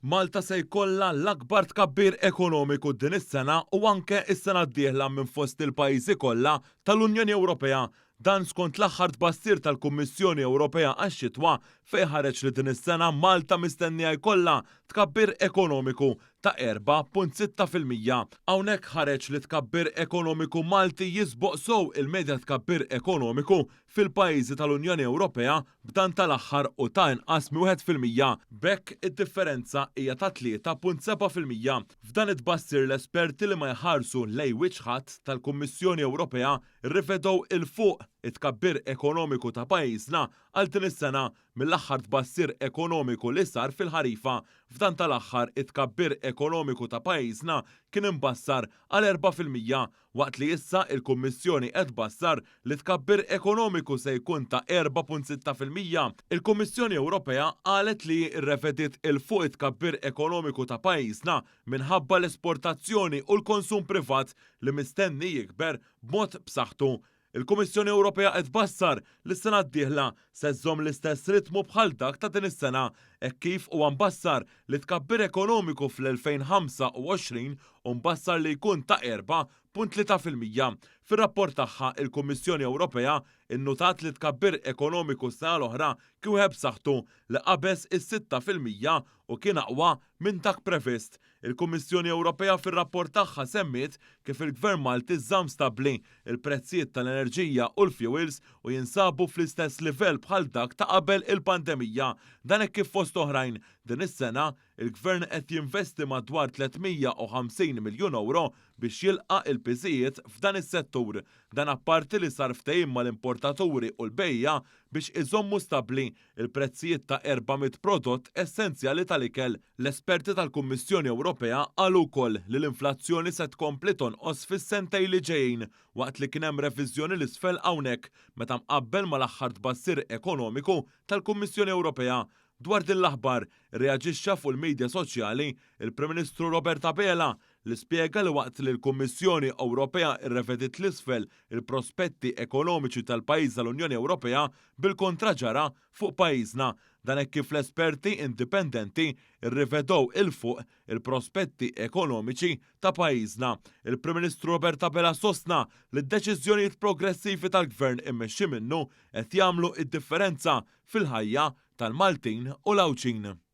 Malta se jkollha l-akbar tkabbir ekonomiku din is-sena u anke s-sena d-dieħla minn fost il-pajjiżi kollha tal-Unjoni Ewropea. Dan skont l-aħħar tbassir tal-Kummissjoni Ewropea għax-xitwa fejn ħareġ li din is-sena Malta mistennija jkollha tkabbir ekonomiku ta' 4.6%. Hawnhekk ħareġ li t-tkabbir ekonomiku Malti jisboq sew il-medja tkabbir ekonomiku fil-pajjiżi tal-Unjoni Ewropea b'dan tal-aħħar u ta' inqas minn 1%. B'hekk id-differenza hija ta' 3.7%. F'dan it-tbassir l-esperti li ma jħarsu lejn wiċċ ħadd tal-Kummissjoni Ewropea rrivedew 'il fuq it-tkabbir ekonomiku ta' pajjiżna għal din is-sena mill-aħħar tbassir ekonomiku li sar fil-ħarifa. F'dan tal-aħħar it-tkabbir ekonomiku ta' pajjiżna kien imbassar għal 4% waqt li issa il-Kummissjoni qed tbassar li t-tkabbir ekonomiku se jkun ta' 4.6%. Il-Kummissjoni Ewropea qalet li hi rrevediet 'il fuq it-tkabbir ekonomiku ta' pajjiżna minħabba l-esportazzjoni u l-konsum privat li mistenni jikber b'mod b'saħħtu. Il-Kummissjoni Ewropea qed tbassar li s-sena d-dieħla se żżomm l-istess ritmu bħal dak ta' din is-sena hekk kif huwa mbassar li t-tkabbir ekonomiku fl-2025 hu mbassar li jkun ta' 4.3%. Fir-rapport tagħha, il-Kummissjoni Ewropea nnutat li t-tkabbir ekonomiku s-sena l-oħra kien wieħed b'saħħtu li qabeż is-6% u kien aqwa minn dak previst. Il-Kummissjoni Ewropea fir-rapport tagħha semmiet kif il-Gvern Malti żamm stabbli l-prezzijiet tal-enerġija u l-fjuwils u jinsabu fl-istess livell bħal dak ta' qabel il-pandemija. Dan hekk kif fost oħrajn, din is-sena, il-Gvern qed jinvesti madwar 350 miljun ewro biex jilqa' l-piżijiet f'dan is-settur. Dan apparti li sar ftehim mal-importaturi u l-bejjiegħa biex iżommu stabbli il-prezzijiet ta' 400 prodott essenzjali tal-ikel. L-esperti tal-Kummissjoni Ewropea qalu wkoll li l-inflazzjoni se tkompli tonqos fis-sentejn li ġejjin waqt li kien hemm reviżjoni 'l isfel hawnhekk meta mqabbel mal-aħħar tbassir ekonomiku tal-Kummissjoni Ewropea. Dwar din l-aħbar, irreaġixxa fuq il-midja soċjali il-Prim Ministru Robert Abela li spjega li waqt li l-Kummissjoni Ewropea rrevediet 'l isfel il-prospetti ekonomiċi tal-pajjiż tal-Unjoni Ewropea bil-kontra ġara fuq pajjiżna. Dan hekk kif l-esperti indipendenti rrivedew 'il fuq il-prospetti ekonomiċi ta' pajjiżna. Il-Prim Ministru Robert Abela sostna li d-deċiżjonijiet progressivi tal-Gvern immexxi minnu qed jagħmlu d-differenza fil-ħajja tal-Maltin u l-Għawdxin.